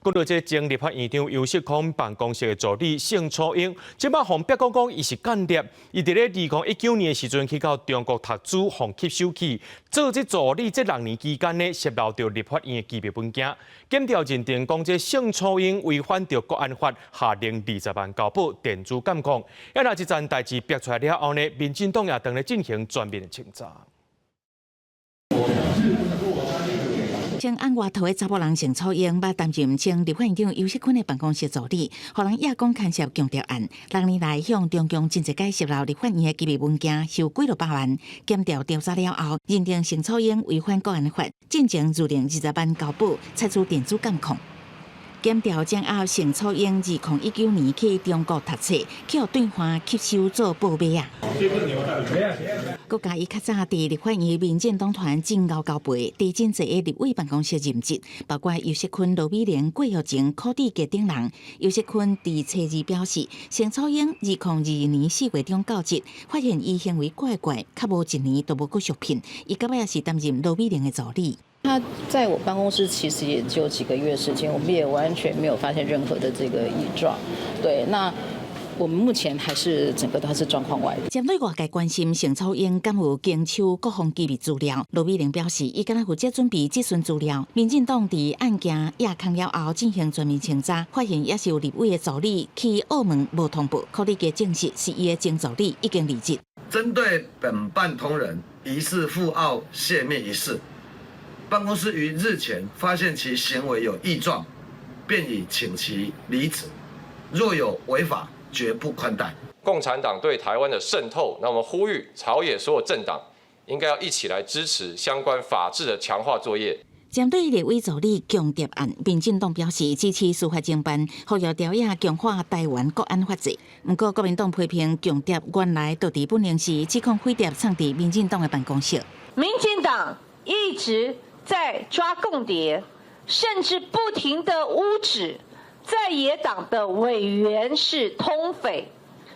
講到這前立法院長游錫堃辦公室的助理盛楚英，這擺予逼供講伊是間諜，伊佇咧2019年的時陣去到中國讀書，予吸收去做這助理，這6年期間呢，洩露著立法院的機密文件。檢調認定講這盛楚英違反著國安法，下令20萬交保電子監控。啊，若這件代誌爆出來了後呢，民進黨也當咧進行全面的清查。前案外逃的查埔人盛楚英，捌擔任前立法院長游錫堃的辦公室助理，予人掖講牽涉共諜案。6年來向中共真濟擺洩露立法院的機密文件，收幾落百萬。檢調調查了後，認定盛楚英違反國安法，進前諭令20萬交保，採取電子監控。檢調掌握盛楚英2019年去中國讀冊，去予對岸吸收做報馬仔。閣共伊較早佇立法院民進黨團真𠢕交陪，佇真濟个立委辦公室任職，包括游錫堃、羅美玲、郭玉晴、柯志杰等人。游錫堃佇初二表示，盛楚英2022年4月中到職，發現伊行為怪怪，較無一年都無閣續聘。伊到尾也是擔任羅美玲的助理。他在我辦公室其實也只有幾個月時間，我們也完全沒有發現任何的這個異狀。對，那我們目前還是整個都是狀況外。針對外界關心盛楚英敢有經手國防機密資料，羅美玲表示，伊敢若負責準備質詢資料。民進黨佇案件掖空了後進行全面清查，發現也是有立委的助理去澳門無通報，柯立杰證實是伊的前助理已經離職。針對本辦同仁疑似赴澳洩密一事，辦公室於日前發現其行為有異狀，便已請其離職。若有違法，絕不寬待。共產黨對台灣的滲透，那我們呼籲朝野所有政黨應該要一起來支持相關法制的強化作業。針對立委助理共諜案，民進黨表示支持司法偵辦，呼籲朝野強化台灣國安法制。毋過國民黨批評共諜原來就佇本寧時指控匪諜藏佇民進黨的辦公室。民進黨一直在抓共諜，甚至不停的誣指在野黨的委員是通匪，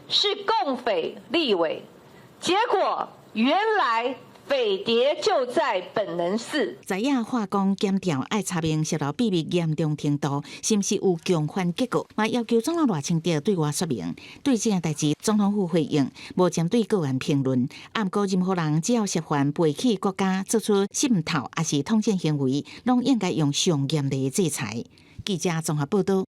是共匪立委，結果原來匪諜就在本能寺。在野話講檢調愛查明洩露秘密嚴重程度，是毋是有共犯結構，嘛要求總統賴清德對外說明。對這件代誌，總統府回應無針對個案評論。毋過任何人只要涉犯背棄國家，做出滲透抑是統戰行為，攏應該用上嚴厲的制裁。記者綜合報道。